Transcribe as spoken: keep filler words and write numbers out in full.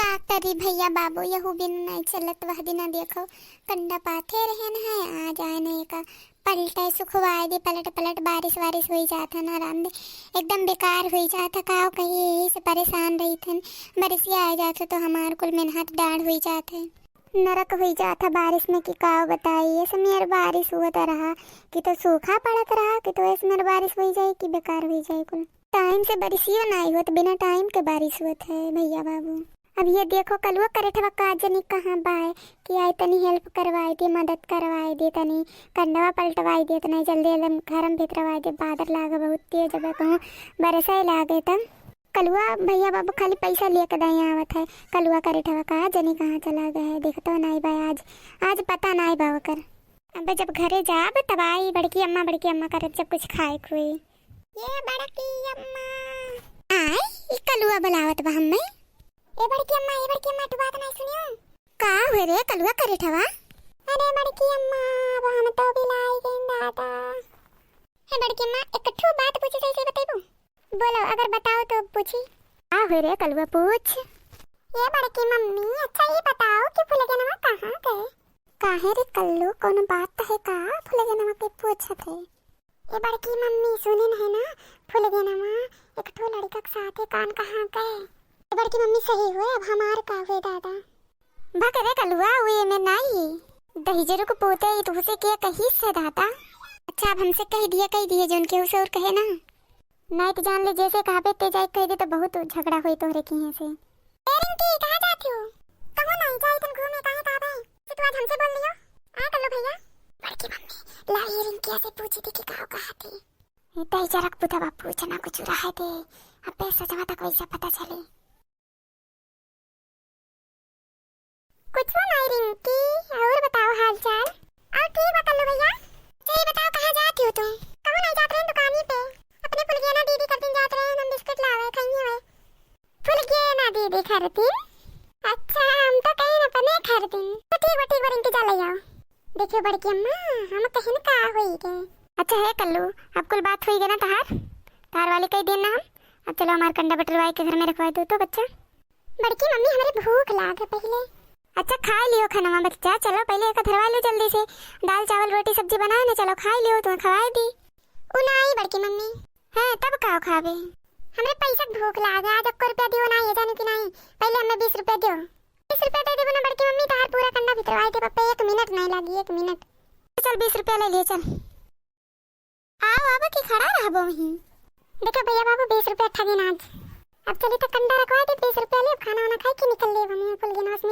का करी भइया बाबू, यहू बिन नाहीं चलत। वह दिना देखो, कंडा पाथे रहेन है, आज आए न एका पलटे सुखवाए दे, पलट पलट बारिश वारिश होई जात है ना राम दे, एकदम बेकार होई जात है। काव कही, यही से परेशान रहित हन। बरिसिया आ जात है तो हमार कुल मेहनत डाढ़ होई जात है, नरक होई जात है बारिश में कि काव बताई। ऐसे मेर बारिश होत रहा कि तो सूखा पड़त रहा कि तो ऐसे मेर बारिश होई जाए कि बेकार होई जाए कुल। टाइम से बारिशियो नाहीं होत, बिना टाइम के बारिश होत है भइया बाबू। अब ये देखो कलुआ करेठवा का जनी कहाँ बाय कि आए तनी हेल्प करवाए दे, मदद करवाए दे, तनी कंडवा पलटवाए दे, तनी जल्दी एकदम घर में भीतरवाए दे। बादर लागे बहुत तेज, अब कहूँ बरसे लागे तब। कलुआ भइया बाबू खाली पैसा लेके दाई आवत है। कलुआ करेठवा का जनी कहाँ चला गए है, देखतो नाहीं बा आज, आज पता नाहीं बा ओकर। अब जब घरे जाब तब आई बड़की अम्मा, बड़की अम्मा करत जब कुछ खाए के होई। ये बड़की अम्मा। आय, ई कलुआ बुलावत बा हम्मे। ए बड़की अम्मा, ए बड़की अम्मा, तू बात नाहीं सुनियो। का हुए रे कलुआ करेठवा? अरे बड़की अम्मा, अब हम तो बिलाई गइन दादा। हे बड़की अम्मा, एक ठो बात पूछी, सही सही बतइबू? बोलो, अगर बताओ तो पूछी। का हुए रे कलुआ, पूछ। ये बड़की मम्मी, अच्छा ये बताओ कि फुलगेनवा कहाँ गए? काहे रे कल्लू, कौनो बात है का? फुलगेनवा के पूछत है। ए बड़की मम्मी, सुनिन है ना, फुलगेनवा एक ठो लड़का के साथे कान कहाँ गए? ए बड़की मम्मी, सही हुए, अब हमार का हुए दादा? भक रे कलुआ, उ एमे नाई। दहिजरू के पोते ई तुहसे के कही से दादा? अच्छा, अब हमसे कही दिया, कही दिया, जौन केहू से और कहे ना। नाई तो जान ले, जैसे कहबे ते जाए कह दे तो बहुत झगड़ा होई तोहरे किहे से। ए रिंकी, कहाँ जात हो? कहूँ नाई जाई, तन घूमे काहे कहबे? से तू आज हमसे बोल लियो। आ कल्लू भइया। बड़की मम्मी, ला ये रिंकिया से पूछी थी कि काव कहा थी। ए दहिजरक पुतवा पूछना कुछ रहे दे। अबे सजवा तक वैसे पता चली। कुछ नाई रिंकी, और बताओ हाल चाल? और ठीक बा कल्लू भइया। अच्छा ये बताओ कहाँ जात हो तुम? कहूँ नाई जात रहे दुकानी पे, अपने फुलगेना दीदी खरतिन जात रहे, हम बिस्किट लावे खाइए हुए। फुलगेना दीदी खरतिन? अच्छा हम तो कहीं अपने खरतिन। तो ठीक बा, ठीक बा रिंकी, जा ले आओ। देखियो बड़की अम्मा, हम कहिन का होई गए। अच्छा हे कल्लू, अब कुल बात होई गए ना तहार, तहार वाली कही देन ना हम। अब चलो हमार कंडा बटरवाई के घर में रखवाई दो तो बच्चा। बड़की मम्मी, हमरे भूख लाग है पहिले। अच्छा, खाए लियो खानवा बच्चा, चलो पहिले एका धरवा लो जल्दी से। दाल, चावल, रोटी, सब्जी बनाए ने, चलो खाए लियो, तुम्हें खवाए दी। उ ना आई बड़की मम्मी। हैं, तब का खावे? हमरे पैसा के भूख लाग है, आज एक्को रुपया दियो ना, ये जानू कि नहीं। पहिले हमें बीस रुपया दियो। बीस रुपया दे देबो ना बड़की मम्मी, तहार पूरा कंडा भितरवाए देबो, पे एक मिनट नहीं लागी, एक मिनट। चल, बीस रुपया ले लिए, चल। आओ, अब की खड़ा रहबो वहीं। देखो भइया बाबू, बीस रुपया ठगिन आज। अब चली तो कंडा रखवा दे, बीस रुपया ले, अब खाना वाना खाए के निकल ले, हमें फुलगेनवा से